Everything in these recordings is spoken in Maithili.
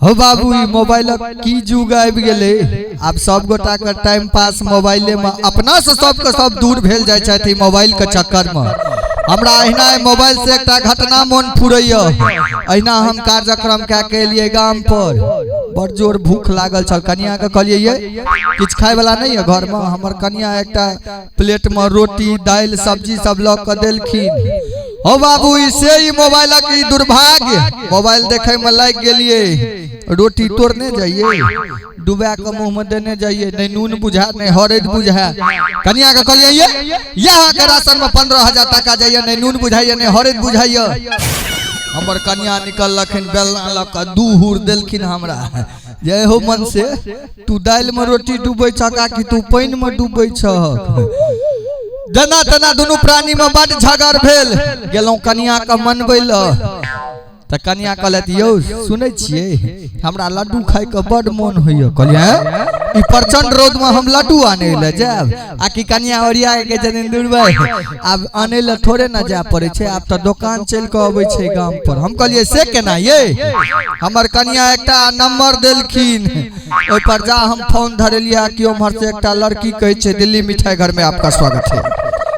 हो बाबू, ई मोबाइलक की जुग आबि गेलै। आब सब गोटा के टाइम पास मोबाइले में, अपना से सबके सब दूर भेल जाइ छथि ई मोबाइल के चक्कर में। हमरा अहिना मोबाइल से एकटा घटना मोन फुरैया। अहिना हम कार्यक्रम कए के एलियै गाम पर, बड़ जोर भूख लागल छल। कनिया के कहलियै, ये किछु खाय वाला नहीं है घर में? हमर कनिया एकटा प्लेट में रोटी दालि सब्जी सब लऽ के देलखिन। हो बाबू, ई से ई मोबाइलक ई दुर्भाग्य, मोबाइल देखे में लागि गेलियै, रोटी तोड़ने जाइए, डुबा के मुंह में देने जाइए, नहीं नून बुझा नहीं हरद बुझा। कनिया के कहलियै, ये यहाँ के राशन में 15,000 टका जाइए, नहीं नून बुझाइए नहीं हरद बुझाइए। हमर कनिया निकललखिन बेलना लऽ कऽ दू हुर देलखिन हमरा, जय हो मन से तू दालि में रोटी डूबै छह कि तू पानि में डूबै छह। जेना तेना दुनू प्राणी में बड झगड़ भेल। गेलहुँ कनिया के मनबै लए, तऽ कनिया कहलथि, यौ सुनै छियै, हमरा लड्डू खाइके बड मोन होइए। कहलियै, ई प्रचंड रौद में हम लड्डू आनै लए जायब? आ कि कनिया ओरिया के छथिन, दुर्भाई आब आनै लए थोड़े ने जाय पड़ै छै, आब तऽ दोकान चलि कऽ अबै छै गाम पर। हम कहलियै, से केना ये? हमर कनिया एकटा नंबर देलखिन, ओहि पर जा हम फोन धरेलियै कि उम्हर से एकटा लड़की कहै छै, दिल्ली मिठाई घर में आपका स्वागत है,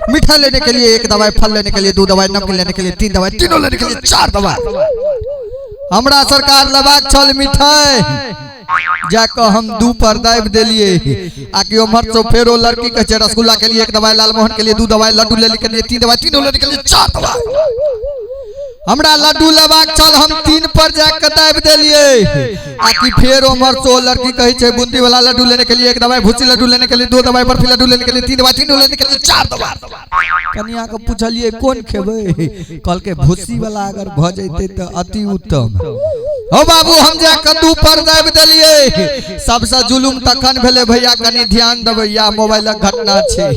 मिठाई लेने के लिए एक दवाई, फल लेने के लिए दो दवाई, नमकीन लेने के लिए तीन दवाई, तीनों लेने के लिए चार दवाई। हमरा सरकार लेबाक छल मिठाई, जाकऽ हम दू पर दाबि देलियै आ कि उम्हर से फेरो लड़की कहै छै, रसगुल्ला के लिए एक दवाई, लालमोहन के लिए दू दवाई, लड्डू लेने के लिए तीन दवाई, तीनों लेने के लिए चार दवाई। हमरा लड्डू लेबाक छल, हम तीन पर जाके दाबि देलियै आ कि फेर उम्हर से लड़की कहै छै, बूंदी वाला लड्डू लेने के लिए एक दवाई, भूसी लड्डू लेने के लिए दो दवाई, बर्फी लड्डू लेने के लिए तीन दवाई, तीनों लेने के लिए चार दवाई। कनिया के पूछलियै, कोन खेबै? कहलकै, भूसी वाला अगर भऽ जैतै तऽ अति उत्तम। हो बाबू, हम जाके दू पर दाबि देलियै। सबसे जुलुम तखन भेलै भैया, कनि ध्यान देबै, या मोबाइलक घटना छै।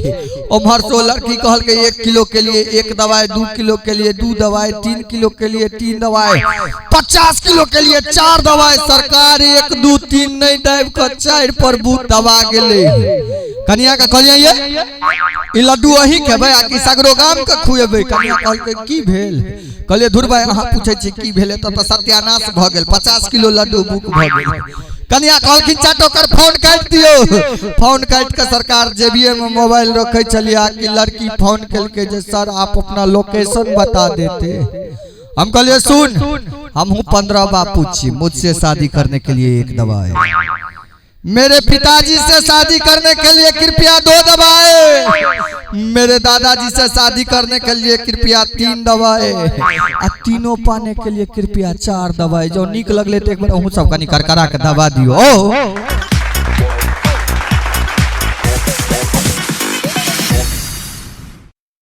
उम्हर से लड़की कहलकै, 1 किलो के लिए एक दवाई, 2 किलो के लिए दू दवाई, 3 किलो के लिए तीन दवाई, 50 किलो के लिए चार दवाई। सरकार 1 2 3 नहीं दाबि कऽ 4 पर बूथ दबा गेलै। कनिया के कहलियै, ये ई लड्डू अहीं खेबै आ कि सगरो गाम के खुएबै? कनिया कहलकै, की भेल? कहलियै, धुर भाई, अहाँ पूछै छी की भेलै, तब तऽ सत्यानाश भऽ गेल, 50 किलो लड्डू बुक भऽ गेल। कनिया कहलखिन, चट ओकर फोन काटि दियौ। फोन काटि कऽ सरकार जेबिये में मोबाइल रखै छलियै आ कि लड़की फोन केलकै जे सर आप अपना लोकेशन बता देते। हम कहलियै, सुन, हमहूँ 15 बापू छी, मुझसे शादी करने के लिए एक दवाई, मेरे पिताजी से शादी करने के लिए कृपया 2 दवाए, मेरे दादाजी से शादी करने के लिए कृपया 3 दवाए, आ तीनों पाने के लिए कृपया 4 दवाई। जो नीक लगले तो एक बार अहूँ सब कनी करकरा के दबा दियो। ओ